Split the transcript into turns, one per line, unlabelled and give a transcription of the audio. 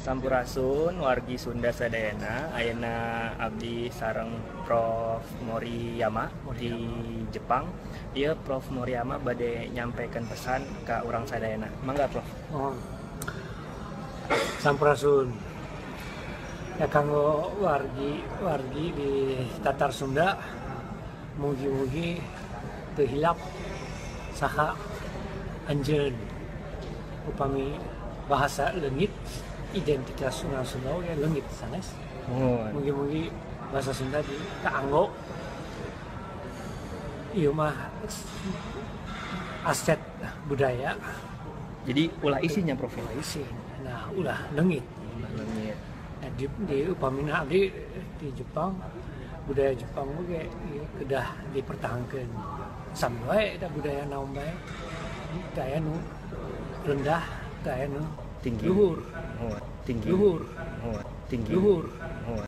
Sampurasun wargi Sunda sadayana, ayeuna abdi sareng Prof Moriyama di Jepang. Ieu Prof Moriyama bade nyampaikan pesan ka urang sadayana. Mangga, Prof.
Oh. Sampurasun. Ya, kanggo wargi di Tatar Sunda, mugi-mugi teu hilap saha anjeun. Upami bahasa leungit, identitas urang Sunda oge leungit, sanes?
Muhun.
Mugi-mugi bahasa Sunda di kaanggo, ieu mah aset budaya.
Jadi ulah isin nya, Prof, ya?
Ulah isin, nah, ulah leungit.
Ulah leungit.
Nah, di upamina abdi di Jepang, budaya Jepang oge ieu kedah dipertahankeun. Sami wae da budaya naon bae, daya nu rendah, daya nu
tinggi,
luhur.
Muhun. Tinggi.
Luhur.
Muhun. Tinggi.
Luhur.
Muhun.